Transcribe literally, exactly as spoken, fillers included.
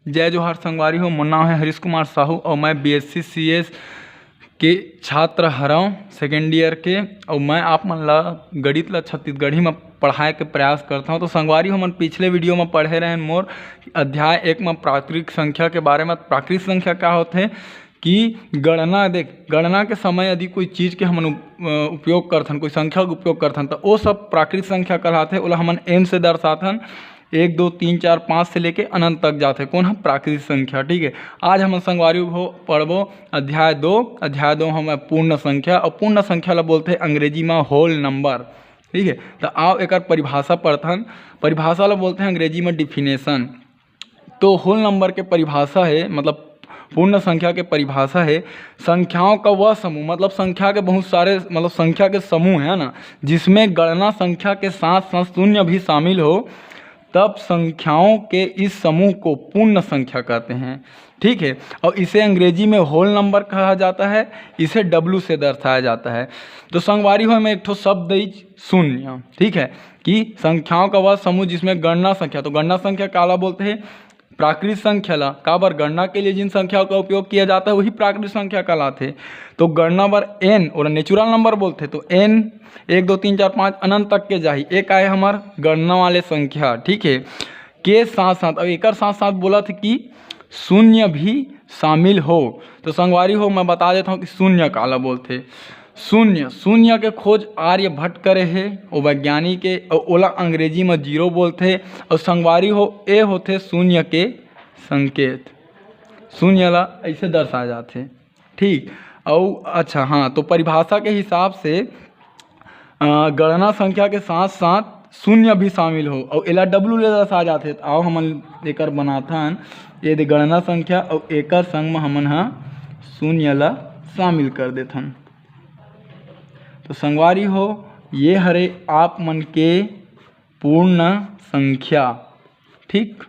जय जोहार संगवारी हो, मोर नाम है हरीश कुमार साहू और मैं बीएससी सीएस के छात्र हरव, सेकेंड ईयर के। और मैं आप मन ला गणित ला छत्तीसगढ़ी में पढ़ाए के प्रयास करता हूँ। तो संगवारी हो, हमन पिछले वीडियो में पढ़े रहेन मोर अध्याय एक में प्राकृतिक संख्या के बारे में। प्राकृतिक संख्या का होथे कि गणना, देख, गणना के समय यदि कोई चीज के हमन उप-, अ, उपयोग करथन, कोई संख्या के उपयोग करथन, तो वो सब प्राकृतिक संख्या कहलाथे। ओला हमन एन से दर्शाथन, एक, दो, तीन, चार, पाँच से लेके अनंत तक जाथे। कौन ह? प्राकृतिक संख्या। ठीक है, आज हमन संगवारी हो पढ़बो अध्याय दो। अध्याय दो हम पूर्ण संख्या, और पूर्ण संख्या ला बोलथे अंग्रेजी में होल नंबर। ठीक है, तो आओ एकर परिभाषा पढ़थन। परिभाषा ला बोलथे अंग्रेजी में डिफिनेशन। तो होल नंबर के परिभाषा है, मतलब पूर्ण संख्या के परिभाषा है, संख्याओं का वह समूह, मतलब संख्या के बहुत सारे, मतलब संख्या के समूह है ना, जिसमें गणना संख्या के साथ साथ शून्य भी शामिल हो, तब संख्याओं के इस समूह को पूर्ण संख्या कहते हैं। ठीक है, और इसे अंग्रेजी में होल नंबर कहा जाता है, इसे डब्ल्यू से दर्शाया जाता है। तो संगवारी हो, मैं एक ठो शब्द इज शून्य, ठीक है, कि संख्याओं का वह समूह जिसमें गणना संख्या, तो गणना संख्या काला बोलते हैं? प्राकृत संख्या ला। काबर? गणना के लिए जिन संख्याओं का उपयोग किया जाता है, वही प्राकृत संख्या कहलाथे। तो गणना बर एन, ओला नेचुरल नंबर बोलथे, तो एन एक, दो, तीन, चार, पाँच, अनंत तक के जाही। एक आए हमर गणना वाले संख्या, ठीक है, के साथ साथ, अब एकर साथ साथ बोलथे कि शून्य भी शामिल हो। तो संगवारी हो, मैं बता देता हूँ कि शून्य काला बोलथे। शून्य, शून्य के खोज आर्यभट्ट करे हे, वो वैज्ञानिक हे, अउ ओला अंग्रेजी में जीरो बोलथे। अउ संगवारी हो, ए होथे शून्य के संकेत। शून्य ला ऐसे दर्शाए जाथे। ठीक, अउ अच्छा, हाँ, तो परिभाषा के हिसाब से, अ, गणना संख्या के साथ साथ शून्य भी शामिल हो, अउ एला डब्ल्यू ले दर्शाए जाथे। तो आओ हमन एकर बनाथन, ये दे गणना संख्या, अउ एकर संग में हमन ह शून्य ला शामिल कर देथन। तो संगवारी हो, ये हरे आप मन के पूर्ण संख्या। ठीक,